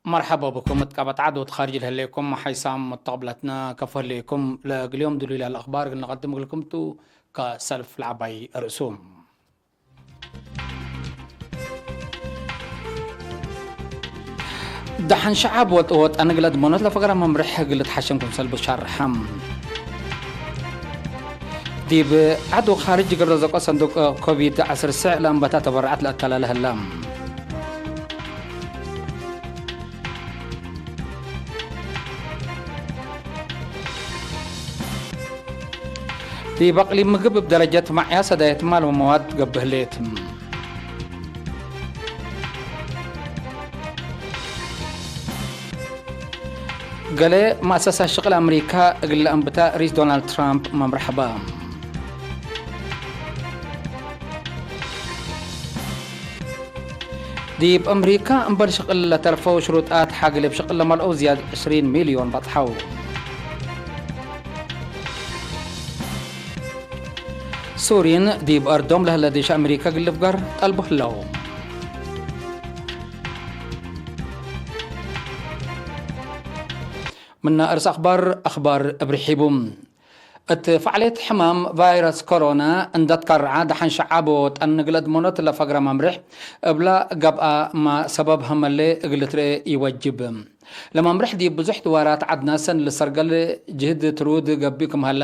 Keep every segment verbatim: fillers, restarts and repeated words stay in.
መርሐባ ብኩም። እት ቀበት ዐድ ወእት ኻርጅ ለህሌኩም ሓይሳም መተቅብለትነ ከፎ ህሌኩም። ለእግል ዮም ድሉይ ለህለ አኽባር እግል ነቀድም እግልኩም ቱ። ከሰልፍ ለዐባይ ርእሱ። ደሐን ሸዐብ ወጥ-፣ ወጠን እግለ ድመኖት ለፈገረ መምርሕ እግል ልትሐሸም ክምሰል ብሻርሐም። ዲብ ዐድ ወኻርጅ እግል ረዘቆ ሰንዱቅ ኮቪድ ዐስር ስዕ ለአንበታ ተበረዓት ለአተላለ ህለ። ዲብ አቅሊም ምግብ እብ ደረጀት መዕያ ሰዳየት ማል ወመዋድ ገብእ ህሌት። ገሌ መአሰሳት ሽቅል አምሪካ እግል ለአንብታ ርኢስ ዶናልድ ትራምፕ መምርሐ በ። ዲብ አምሪካ እምበል ሽቅል ለተርፈው ሽሩጣት ሐግል እብ ሽቅል ለመልአው ዝያድ ዕስሪን ሚልዮን በጽሐው። ሱሪን ዲብ አርዶም ለህለ ዴሽ አምሪካ እግል ልፍገር ጠልቡ ህለው። ምነ እርስ አኽባር፣ አኽባር እብ ርሒቡ። እት ፈዕሌት ሕማም ቫይረስ ኮሮና እንደ ትከረዐ፣ ደሐን ሸዐብ ወጠን እግል አድመኖት ለፈግረ መምርሕ እብላ ገብአ፣ ማ ሰበብ ሀመሌ እግል ልትርኤ ኢወጅብ። ለመምርሕ ዲብ ብዙሕ ድዋራት ዐድና ሰን ልሰርገል ጅህድ ትሩድ ገብእ ክም ሀለ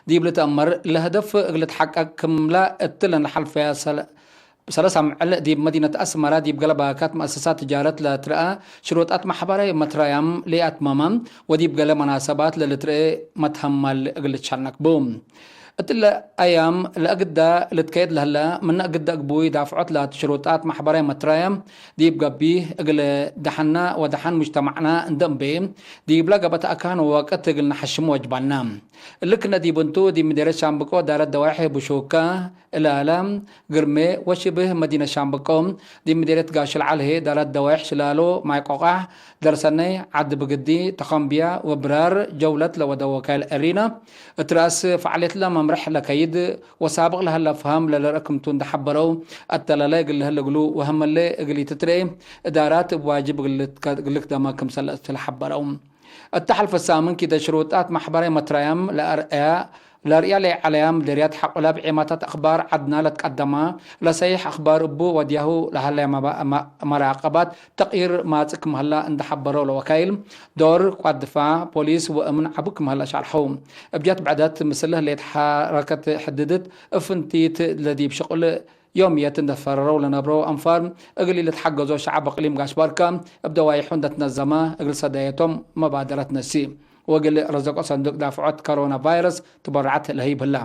ዲብ ልትአመር፣ ለህደፍ እግል ልትሐቀቅ ክምላ እት ለነሐልፈያ ሰለ-፣ ሰለስ አምዕል ዲብ መዲነት አስመረ ዲብ ገሌ ባካት መአሰሳት ትጃረት ለትረአ ሽሩጣት ማሕበራይ መትረያም ለኢአትመመ ወዲብ ገሌ መናሰባት ለልትረአ መትሀማል እግል ልትሸነክ ቡ። እትለ አያም ለእግዳ ልትከየድ ለህለ ምነ እግዳ ግቡይ ዳፍዖት ላት ሽሩጣት ማሕበራይ መትረያም ዲብ ገቢህ እግል ደሐና ወደሐን ሙጅተማዕና እንደ እምቤ ዲብለ ገበት አካን ወወቅት እግል ነሐሽም ወጅባና። እሊ ክነ ዲብ እንቱ፣ ዲብ ምዴርየት ሻምብቆ ዳረት ደዋይሕ ብሹካ፣ እላላ፣ ግርሜ ወሽብህ መዲነት ሻምብቆ፣ ዲብ ምዴርየት ጋሽል ዐል ህዬ ዳረት ደዋይሕ ሽላሎ፣ ማይ ቆቃሕ፣ ደርሰነይ፣ ዐዲ ብግዲ፣ ተኸምብያ ወብራር ጀውለት ለወደው ወካይል እሪና፣ እት ረአስ ፈዕሌትለ መምርሕ ለከይድ ወሳብቅ ለሀለ ፍሃም ለልርአ ክምቱ እንደ ሐበረው፣ አተላላይ እግል ለህለ እግሉ ወሀመለ እግል ኢትትርኤ እዳራት እብ ዋጅብ እግል ልትከ-፣ እግል ልክደመ ክምሰል እት ለሐበረው። እተ ሐልፈ ሳምን ኪደ ሽሩጣት ማሕበራይ መትረያም ለአርአያ፣ ለአርአያ ለይዐለያ ምደርያት ሐቆ ለአብ ዔማታት አኽባር ዐድና ለትቀደማ፣ ለሰሒሕ አኽባር እቡ ወድያሁ ለሀለያ መባ-፣ መ-፣ መራቀባት ተቅይር ማጽእ ክም ሀላ እንደ ሐበረው ለወካይል፣ ዶር ቋት ድፋዕ፣ ፖሊስ ወእምን ዐቡ ክም ሀላ ሸርሐው። እብ ጀት ብዕደት ምስል ህሌት ሐረከት ሕድድት እብ ፍንቲት ለዲብ ሽቁል ዮምየት እንደ ትፈረረው ለነብረው አንፋር እግል ኢልትሐገዞ ሸዐብ አቅሊም ጋሽ ባርካ እብ ደዋይሑ እንደ ትነዘመ እግል ሰዳየቶም መባደረት ነሲ ወእግል ረዘቆ ሰንዱቅ ዳፍዖት ከሮና ቫይረስ ትበረዐት ለህይብ ህላ።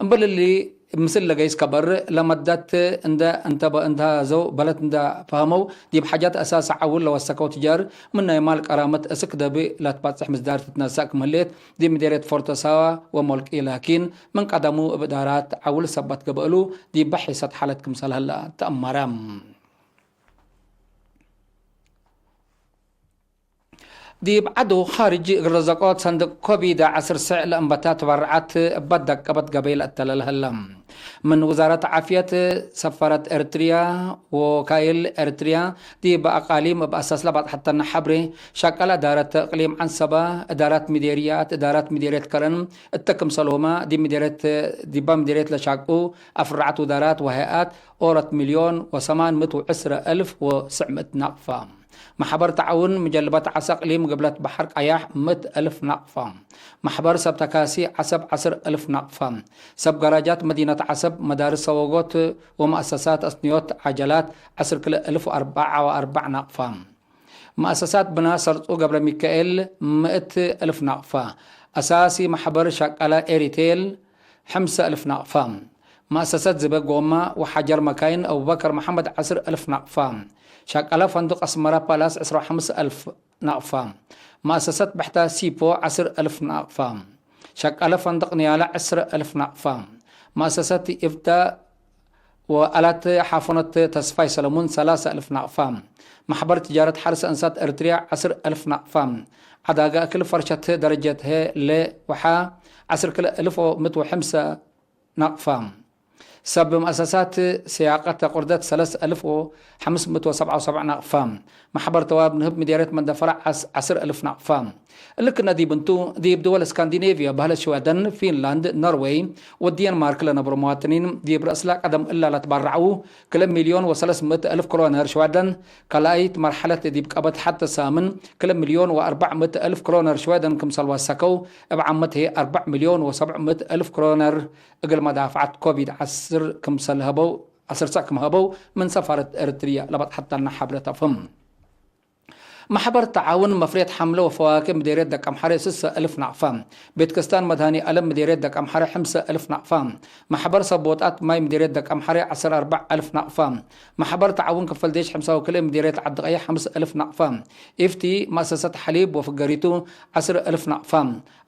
እምበል እሊ፣ ምስል ለገይስ ከበር ለመደት እንደ እንተ በ-፣ እንተ ሐዘው በለት እንደ ፈሀመው ዲብ ሓጃት አሳስ ዐውል ለወሰከው ትጃር ምን ናይ ማል ቀራመት እስክ ደቢ ለትባጽሕ ምስዳር ትትነሰእ ክም ህሌት ዲብ ምዴርየት ፎርቶ ሳዋ ወሞልቂ ላኪን፣ ምን ቀደሙ እብ እዳራት ዐውል ሰበት ገብአሉ፣ ዲበ ሒሰት ሓለት ክምሰል ሀለ ተአመረ። ዲብ ዐዱ ኻርጅ እግል ረዘቆት ሰንድቅ ኮቪድ ዐስር ስዕ ለእንበታ ትበረዐት እበ ደቀበት ገበይ ለአተለለ ህለ። ምን ውዛረት ዓፍየት፣ ሰፋረት ኤርትርያ ወወካይል ኤርትርያ ዲብ አቃሊም እብ አሳስ ለባጽሐተነ ሐብሬ፣ ሸቀለ እዳረት እቅሊም ዐንሰበ፣ እዳራት ሚዴርያት፣ እዳራት ሚዴርየት ከረን፣ እተ ክምሰልሁመ ዲብ ሚዴርየት፣ ዲባ ሚዴርየት ለሻቁ አፍራዐት ውዛራት ወሀይአት ኦረት ሚልዮን ወሰማን ምእት ወዕስረ እልፍ ወስዕ ምእት ናቅፋ። መሕበር ተዓውን ምጀልበት ዐሰ እቅሊም ግብለት በሐር ቀያሕ ምእት እልፍ ናቅፋ። መሕበር ሰብ ተካሲ ዐሰብ ዐስር እልፍ ናቅፋ። ሰብ ገራጃት መዲነት ዐሰብ፣ መዳርስ ሰወጎት ወመአሰሳት አስንዮት ዐጀላት ዐስር ክልኤ እልፍ ወአርበዕ ወአርበዕ ናቅፋ። መአሰሳት ብና ሰርጹ ገብረ ሚካኤል ምእት እልፍ ናቅፋ። አሳሲ መሕበር ሸቀለ ኤሪቴል ሐምሰ እልፍ ናቅፋ። መአሰሰት ዝበ ጎማ ወሐጀር መካይን አቡበከር መሐመድ ዐስር እልፍ ናቅፋ። ሸቀለ ፈንዱቅ አስመረ ፓላስ ዕስራ ወሐምስ እልፍ ናቅፋ። መአሰሰት በሕታ ሲፖ ዐስር እልፍ ናቅፋ። ሸቀለ ፈንዱቅ ንያላ ዕስረ እልፍ ናቅፋ። መአሰሰት ኢፍታ ወአላት ሓፎነት ተስፋይ ሰለሙን ሰላሰ እልፍ ናቅፋ። መሕበር ትጃረት ሐርስ እንሳት ኤርትርያ ዐስር እልፍ ናቅፋ። ዐዳገ እክል ፈርሸት ደረጀት ሀ ለ ወሐ ዐስር ክልኤ እልፍ ወምእት ወሐምሰ ናቅፋ። ሰብ መአሰሳት ስያቀት ለቁርደት ሰለስ አልፍ ወሐምስ ምእት ወሰብዓ ወሰብዓ ናቅፋ። መሕበር ተዋብ ንህብ ምዴርየት መንደፈራ ዐስ-፣ ዐስር አልፍ ናቅፋ። እሊ ክነ ዲብ እንቱ፣ ዲብ ድወል እስካንዲኔቭያ በህለት ሽወደን፣ ፊንላንድ፣ ኖርዌይ ወዴንማርክ ለነብሮ መዋጥኒን ዲብ ረአስላ ቀደም እላ ለትባረዐዉ ክለ ሚልዮን ወሰለስ ምእት አልፍ ክሮነር ሽወደን፣ ካልኣይት መርሐለት ዲብ ቀበት ሐተ ሳምን ክለ ሚልዮን ወአርበዕ ምእት አልፍ ክሮነር ሽወደን ክምሰል ወሰከው፣ እብ ዓመት ህዬ አርበዕ ሚልዮን ወሰብዕ ምእት አልፍ ክሮነር እግል መዳፍዐት ኮቪድ ዐስር ክምሰል ሀበው፣ ዐስር ሰዕ ክም ሀበው ምን ሰፋረት ኤረትርያ ለበጽሐት ዳልና ሐብሬ ተፍህም። መሕበር ተዓውን መፍሬት ሐምለ ወፈዋክህ ምዴርየት ደቀምሐሬ ስሰ አልፍ ናቅፋ። ቤት ክስታን መድሃኒ አለም ምዴርየት ደቀምሐሬ ሐምሰ አልፍ ናቅፋ። መሕበር ሰብ ወጣት ማይ ምዴርየት ደቀምሐሬ ዐስር አርበዕ አልፍ ናቅፋ። መሕበር ተዓውን ክፈል ዴሽ ሐምሳ ወክልኤ ምዴርየት ዐዲ ቀይሕ ሐምስ አልፍ ናቅፋ። ኢፍቲ መአሰሰት ሐሊብ ወፍገሪቱ ዐስር አልፍ ናቅፋ።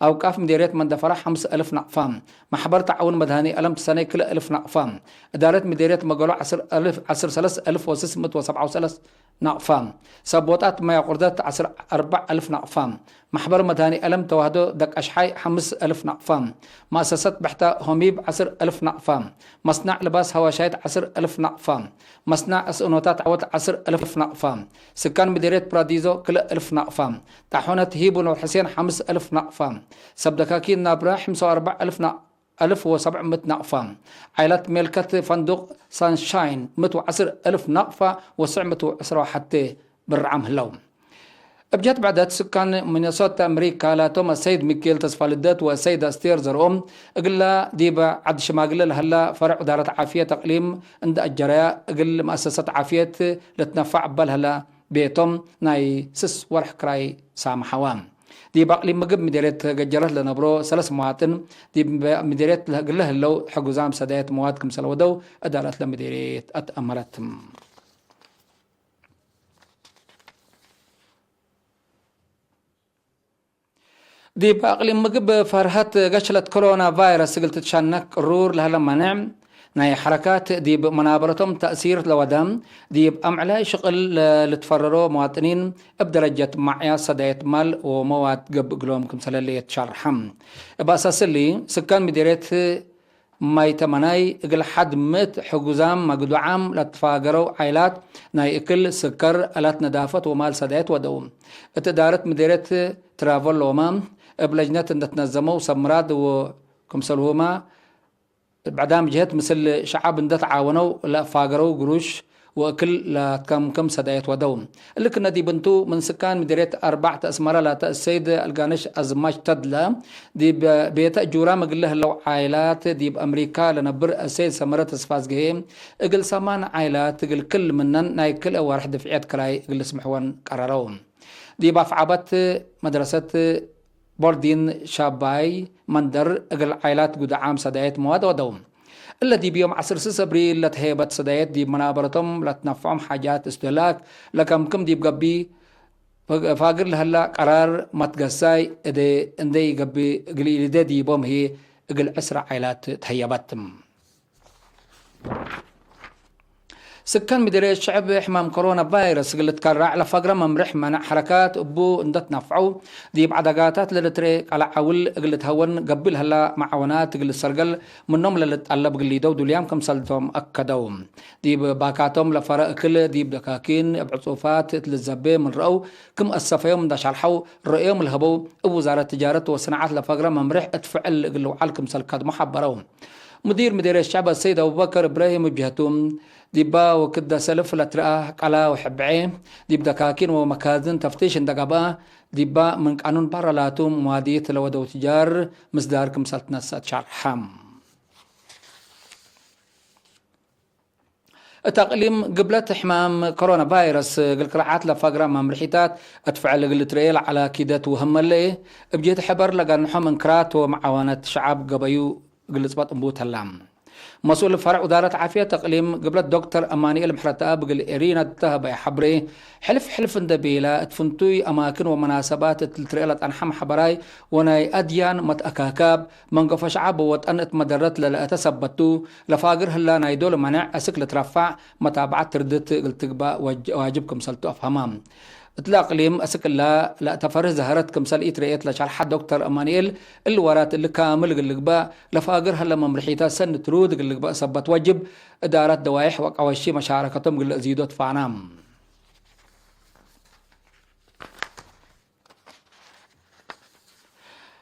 አውቃፍ ምዴርየት መንደፈራ ሐምስ አልፍ ናቅፋ። መሕበር ተዓውን መድሃኒ አለም ትሰነይ ክልኤ አልፍ ናቅፋ። እዳረት ምዴርየት መገሎ ዐስር አልፍ፣ ዐስር ሰለስ አልፍ ወስስ ምእት ወሰብዓ ወሰለስ ናቅፋ። ሰብ ወጣት ማይ አቁርደት ዐስር አርበዕ አልፍ ናቅፋ። መሕበር መድሃኒ አለም ተዋህዶ ደቅ አሽሓይ ሐምስ አልፍ ናቅፋ። መአሰሰት ብሕተ ሆሚብ ዐስር አልፍ ናቅፋ። መስናዕ ልባስ ሐዋሻይት ዐስር አልፍ ናቅፋ። መስናዕ አስእኖታት ዐወት ዐስር አልፍ ናቅፋ። ስካን ምዴርየት ፕራዲዞ ክልኤ አልፍ ናቅፋ። ጣሑነት ሂቡ ኑር ሕሴን ሐምስ አልፍ ናቅፋ። ሰብ ደካኪን ናብረ ሐምሳ ወአርበዕ አልፍ ና-፣ አልፍ ወሰብዕ ምእት ናቅፋ። ዓይላት ሜልከት ፈንዱቅ ሳንሻይን ምእት ወዐስር አልፍ ናቅፋ ወስዕ ምእት ወዕስራ ወሐቴ ብርዓም ህለው። እብ ጀት ብዕደት፣ ስካን ሚነሶታ አምሪካ ላቶም አሰይድ ሚኬል ተስፋልደት ወአሰይድ አስቴር ዘርኦም፣ እግላ ዲበ ዐድ ሽማግለ ለሀላ ፈርዕ እዳረት ዓፍየት አቅሊም እንደ አጀረያ፣ እግል መአሰሰት ዓፍየት ልትነፋዕ እበ ለሀላ ቤቶም ናይ ስስ ወርሕ ክራይ ሳምሐዋ። ዲብ አቅሊም ምግብ ምዴርየት ገጀረት ለነብሮ ሰለስ መዋጥን፣ ዲብ ምዴርየት እግለ ህለው ሕጉዛም ሰዳየት መዋት ክምሰለ ወደው እዳረት ለምዴርየት አትአመረት። ዲብ አቅሊም ምግብ ፈርሀት ገሽለት ኮሮና ቫይረስ እግል ትትሸነክ ቅሩር ለህለ መኔዕ፣ ናይ ሐረካት ዲብ መናበረቶም ተእሲር ለወደ፣ ዲብ አምዕላይ ሽቅል ለልትፈረሮ መዋጥኒን እብ ደረጀት ማዕያት ሰዳየት ማል ወመዋድ ገብእ እግሎም ክምሰለ ለየትሸርሐ። እብ አሳስ እሊ፣ ስካን ምዴርየት ማይ ተመናይ እግል ሐድ ምእት ሕጉዛም መግዱዓም ለትፋገረው ዓይላት ናይ እክል፣ ስከር፣ አላት ነዳፈት ወማል ሰዳየት ወደው። እት እዳረት ምዴርየት ትራቮሎማ እብ ለጅነት እንደ ትነዘመው ሰብ ምራድ ወክምሰልሁማ ብዕዳም ጀህት ምስል ሸዐብ እንደ ተዓወነው ለአፋገረው ግሩሽ ወእክል ለትከምክም ሰዳየት ወደው። እሊ ክነ ዲብ እንቱ፣ ምን ስካን ምዴርየት አርባዕ ተአስመረ ላተ አሰይድ አልጋነሽ አዝማች ተድለ፣ ዲብ ቤተ እጁራም እግለ ህለው ዓይላት፣ ዲብ አምሪካ ለነብር አሰይድ ሰመረ ተስፋዝግሄ፣ እግል ሰማን ዓይላት እግል ክል ምነን ናይ ክልኤ ወርሕ ድፍዕየት ክራይ እግል ልስምሕወን ቀረረው። ዲብ አፍዓበት መድረሰት ቦርዲን ሻባይ መንደር እግል ዓይላት ጉድዓም ሰዳየት መዋድ ወደው። እለ ዲብ ዮም ዐስር ስስ አብሪል ለትሀየበት ሰዳየት ዲብ መናበረቶም ለትነፍዖም ሓጃት እስትህላክ ለከምክም ዲብ ገብእ ፋግር ለህላ ቀራር መትገሳይ እዴ እንዴ ኢገብእ እግል ኢልዴ ዲቦም ህዬ እግል ዕስረ ዓይላት ተሀየበት። ስካን ምድርየት ሽዕብ ሕማም ኮሮና ቫይረስ እግል ልትከራዕ ለፈግረ መምርሕ መነዕ ሐረካት እቡ እንደ ትነፍዐው፣ ዲብ ዐደጋታት ለልትርኤ ቀለዓውል እግል ልትሀወን ገብእ ለህላ መዓወናት እግል ልሰርገል ምኖም ለልትጠለብ እግል ሊደው ዱልያም ክምሰልቶም አከደው። ዲብ ባካቶም ለፈረ እክል፣ ዲብ ደካኪን እብ ዕጹፋት እት ልዘቤ ምን ረአው፣ ክም አሰፈዮም እንደ ሸርሐው፣ ረአዮም ለህበው፣ እብ ውዛረት ትጃረት ወሰናዐት ለፈግረ መምርሕ እት ፍዕል እግል ልውዓል ክምሰል ከድሞ ሐበረው። ሙዲር ምዴርየት ሸዕብ አሰይድ አቡበከር እብራሂም እብ ጀህቱ፣ ዲባ ወክደ ሰልፍ ለትረአ ቀላ ወሕብዔ፣ ዲብ ደካኪን ወመካዝን ተፍቲሽ እንደ ገብአ፣ ዲባ ምን ቃኑን በረ ላቱ መዋዲት ለወደው ትጃር ምስዳር ክምሰል ትነሰአት ሸርሐ። እት አቅሊም ግብለት ሕማም ኮሮና ቫይረስ እግል ክርዓት ለፈግረ መምርሒታት እት ፍዕል እግል ልትረኤ ለዐለ ኪደት ወህመለ፣ እብ ጅህት ሕበር ለገንሖ ምንክራት ወመዓወነት ሸዐብ ገበዩ እግል ልጽበጥ እንቡ ተላ። መስኡል ፈርዕ ውዛረት ዓፍየት እቅሊም ግብለት ዶክተር አማኑኤል ምሕረተአብ እግል ኤሪና እተ ሀበየ ሐብሬ፣ ሕልፍ ሕልፍ እንደ ቤለ፣ እት ፍንቱይ አማክን ወመናሰባት እት ልትረኤ ለጸንሐ ማሕበራይ ወናይ አድያን መትአካካብ፣ መንገፎ ሸዐብ ወወጠን እት መደረት ለለአተ ሰበት ቱ፣ ለፋግር ህላ ናይ ዶል መነዕ አስክ ልትረፋዕ መታብዐት ትርድት እግል ትግባእ ወጅ-፣ ዋጅብ ክምሰልቱ አፍሀማ። እትለ አቅሊም አስክ እላ ለአተፈርህ ዘሀረት ክምሰል ኢትረኤት ለሸርሐ ዶክተር አማኑኤል፣ እሊ ወራት እሊ ካምል እግል ልግበእ ለፋግር ሀለ መምርሒታት ሰኒ ትሩድ እግል ልግበእ ሰበት ወጅብ፣ እዳረት ደዋይሕ ወቀወሺ መሻረከቶም እግል ለአዚዶ ትፋና።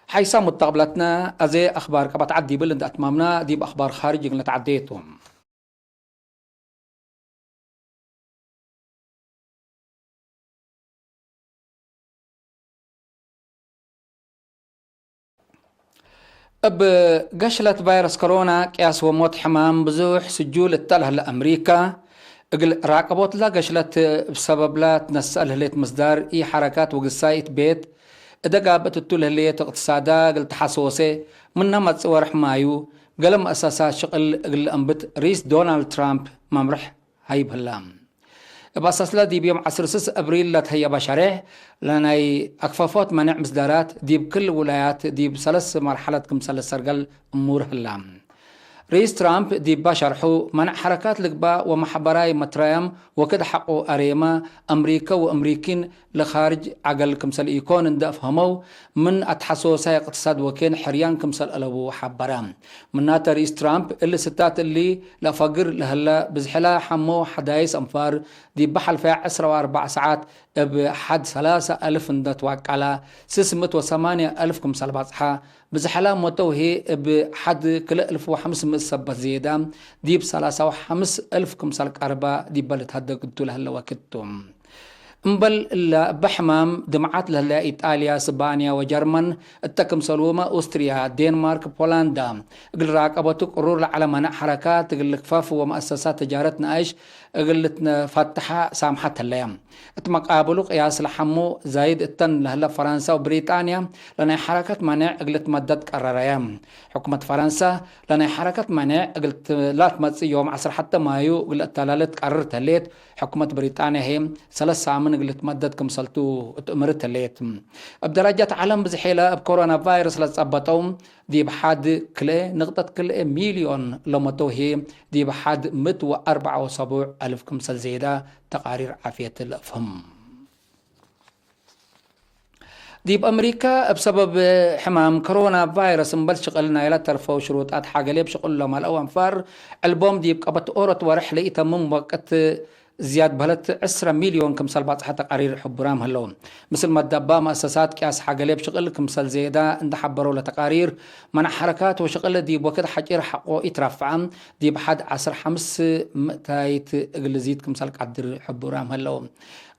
ሐይሳ ሙተቅብለትነ፣ አዜ አክባር ቀበት ዐድ ዲብል እንደ አትማምና፣ ዲብ አክባር ካርጅ እግል ነትዐዴ ቱ። እብ ገሽለት ቫይረስ ኮሮና ቅያስ ወሞት ሕማም ብዙሕ ስጁል እተ ለህለ አምሪካ፣ እግል ራቀቦትላ ገሽለት እብ ሰበብላ ትነሰአ ለህሌት ምስዳር ኢ-ሐረካት ወግሳይት ቤት እደጋብ እት እቱ ለህሌት እቅትሳዳ እግል ተሐሶሴ፣ ምነ መጽእ ወርሕ ማዩ፣ ገሌ መአሰሳት ሽቅል እግል ለአንብት ርኢስ ዶናልድ ትራምፕ መምርሕ ሀይብ ህላ። እብ አሳስለ ዲብ ዮም ዐስር ስስ እብሪል ለትሀየበ ሸሬሕ ለናይ አክፈፎት መኔዕ ምስዳራት ዲብ ክል ውላያት ዲብ ሰለስ መርሐለት ክምሰል ልሰርገል እሙር ህላ። ርኢስ ትራምፕ ዲበ ሸርሑ፣ መነዕ ሐረካት ልግባእ ወመሐበራይ መትረያም ወክድ ሐቆ አሬመ፣ አምሪከ ወአምሪኪን ለካርጅ ዐገል ክምሰል ኢኮን እንደ አፍሀመው፣ ምን አትሐሶሳይ እቅትሳድ ወኬን ሕርያን ክምሰል አለቡ ሐበረ። ምናተ ርኢስ ትራምፕ፣ እሊ ስታት እሊ ለአፈግር ለህለ ብዝሕላ ሐመው ሐዳይስ አንፋር፣ ዲበ ሐልፈያ ዕስራ ወአርበዕ ሰዓት እብ ሐድ ሰላሳ አልፍ እንደ ትዋቀላ፣ ስስ ምእት ወሰማንያ አልፍ ክምሰል በጽሐ፣ ብዝሐላ ሞተው ህዬ እብ ሐድ ክልኤ አልፍ ወሐምስ ምእት ሰበት ዜዳ፣ ዲብ ሰላሳ ወሐምስ አልፍ ክምሰል ቀርባ ዲበ ልትሀደግ እቱ ለህለ ወክድ ቱ። እምበል እለ፣ እበ ሕማም ድምዓት ለህለያ ኢጣልያ፣ ስባንያ ወጀርመን እተ ክምሰልሁመ ኡስትርያ፣ ዴንማርክ፣ ፖላንዳ፣ እግል ራቀበቱ ቅሩር ለዐለ መነዕ ሐረካት እግል ልክፈፍ ወመአሰሳት ትጃረት ነኣይሽ እግል ልትፈትሐ ሳምሐት ህለየ። እት መቃብሉ ቅያስ ለሐሙ ዛይድ እተን ለህለ ፈረንሳ ወብሪጣንያ ለናይ ሐረከት መኔዕ እግል ትመደድ ቀረረየ። ሕኩመት ፈረንሳ ለናይ ሐረከት መኔዕ እግል ት-፣ ላትመጽእ ዮም ዐስር ሐተ ማዩ እግል ለአተላለት ቀርር ተሌት። ሕኩመት ብሪጣንያ ህዬ ሰለስ ሳምን እግል ልትመደድ ክምሰልቱ እት እምርት ህሌት። እብ ደረጀት ዐለም ብዝሔለ እብ ኮሮና ቫይረስ ለጸበጠው ዲብ ሐድ ክልኤ ንቅጠት ክልኤ ሚልዮን ለመተው ህዬ ዲብ ሐድ ምእት ወአርበዕ ወሰቡዕ አልፍ ክምሰል ዜዳ ተቃሪር ዓፍየት ለአፍህም። ዲብ አምሪካ፣ እብ ሰበብ ሕማም ኮሮና ቫይረስ እምበል ሽቅል ናይለ ተርፈው ሽሩጣት ሐገሌ እብ ሽቅል ለመልአው አንፋር፣ ዕልቦም ዲብ ቀበት ኦሮት ወርሕ ለኢተምም ወቅት ዝያድ በህለት ዕስረ ሚልዮን ክምሰል ባጽሐ ተቃሪር ሕቡራም ህለው። ምስል መደባ፣ መአሰሳት ቅያስ ሐገሌ እብ ሽቅል ክምሰል ዜዳ እንደ ሐበረው ለተቃሪር፣ መነዕ ሐረካት ወሽቅል ዲብ ወክድ ሐጪር ሐቆ ኢትረፍዐ፣ ዲብ ሐድ ዐስር ሐምስ ምእታይት እግል ዚድ ክምሰል ቀድር ሕቡራም ህለው።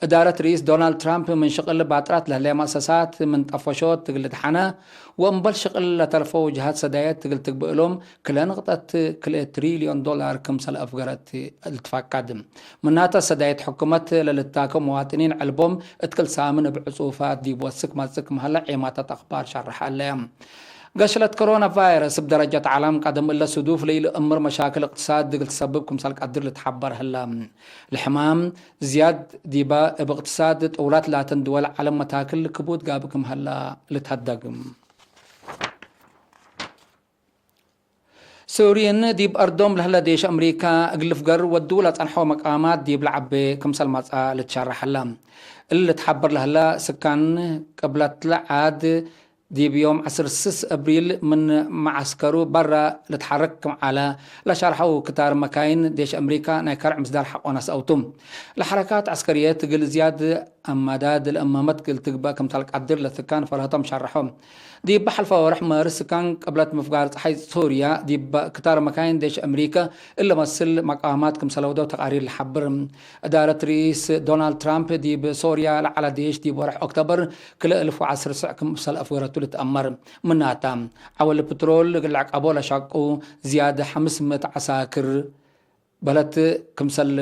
እዳረት ርኢስ ዶናልድ ትራምፕ ምን ሽቅል ባጥራት ለህለየ መአሰሳት ምን ጠፈሾት እግል ልድሐነ ወእምበል ሽቅል ለተርፈው ጅሃት ሰዳየት እግል ትግብእ እሎም ክለ ንቅጠት ክልኤ ትሪልዮን ዶላር ክምሰል አፍገረት ልትፈቀድ። ምናተ ሰዳየት ሕኩመት ለልታከው መዋጥኒን ዕልቦም እት ክል ሳምን እብ ዕጹፋት ዲብ ወስክ መጽእ ክም ሀለ ዔማታት አክባር ሸርሐ አለየ። ገሽለት ኮሮና ቫይረስ እብ ደረጀት ዐለም ቀደም እለ ስዱፍ ለኢለአምር መሻክል እቅትሳድ እግል ትሰብብ ክምሰል ቀድር ልትሐበር ህለ። ለሕማም ዝያድ ዲበ እብ እቅትሳድ ጥውላት ላተን ድወል ዐለም መታክል ክቡድ ጋብእ ክም ሀላ ልትሀደግ። ሱርይን ዲብ አርዶም ለህለ ዴሽ አምሪካ እግል ልፍገር ወዱ ለጸንሐው መቃማት ዲብ ለዐቤ ክምሰል መጽአ ልትሸረሕ ህለ። እሊ ልትሐበር ለህለ ስካን ቅብለትለ ዓድ ዲብ ዮም ዐስር ስስ እብሪል ምን መዐስከሩ በረ ልትሐረክ ክም ዐለ ለሸርሐው ክታር መካይን ዴሽ አምሪካ ናይ ከርዕ ምስዳር ሐቆ ነስአው ቱ። ለሐረካት ዐስከርየት እግል ዝያድ አማዳድ ለአማመት እግል ትግበእ ክምተልቀድር ለስካን ፈርሀቶም ሸርሐው። ዲብ ሐልፈ ወርሕ ማርስ ስካን ቅብለት ምፍጋር ጸሓይ ሶርያ ዲብ ክታር መካይን ዴሽ አምሪካ እሊ መስል መቃማት ክምሰለ ወደው ተቃሪር ለሐብር። እዳረት ርኢስ ዶናልድ ትራምፕ ዲብ ሶርያ ለዐለ ዴሽ ዲብ ወርሕ ኦክቶበር ክልኤ እልፍ ወዐስር ስዕ ክምሰል አፍገረቱ ልትአመር። ምናታ፣ ዐወል ፕትሮል እግል ለዕቀቦ ለሻቁ ዝያድ ሐምስ ምእት ዐሳክር በለት ክምሰል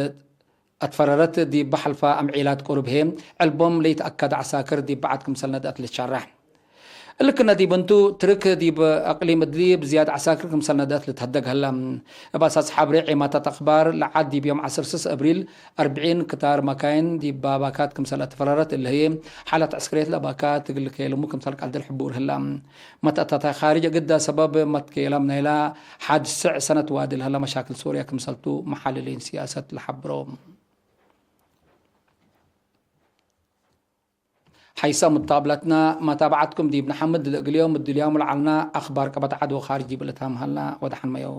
አትፈረረት ዲብ ሐልፋ አምዒላት ቁሩብ ህዬ፣ ዕልቦም ለይትአከደ ዐሳክር ዲብ በዐድ ክምሰል ነድአት ልትሸረሕ። እሊ ክነ ዲብ እንቱ፣ ትርክ ዲብ አቅሊም እድሊብ ዝያድ ዐሳክር ክምሰል ነድአት ልትሀደግ ሀለ። እብ አሳስ ሐብሬ ዔማታት አክባር፣ ለዓድ ዲብ ዮም ዐስር ስስ እብሪል፣ አርብዒን ክታር መካይን ዲብ ባካት ክምሰል አትፈረረት፣ እሊ ህዬ፣ ሓለት ዐስክርየት ለባካት እግል ልከየልሙ ክምሰል ቀድር ሕቡር ህላ። መተአታታይ ካርጅ እግዳ ሰበብ መትከየላም ናይላ ሐድ ስዕ ሰነት ዋዲ ለሀላ መሻክል ሶርያ ክምሰልቱ መሐልሊን ሲያሰት ለሐብሮ። ሐይሰ ሙታብለትነ መታብዐትኩም ዲብ ነሐምድ፣ ለእግል ዮም እድልያሙ ለዐልና አኽባር ቀበት ዐድ ወኻርጅ ዲብ ልትሃም ሀልና። ወደሐን መየው።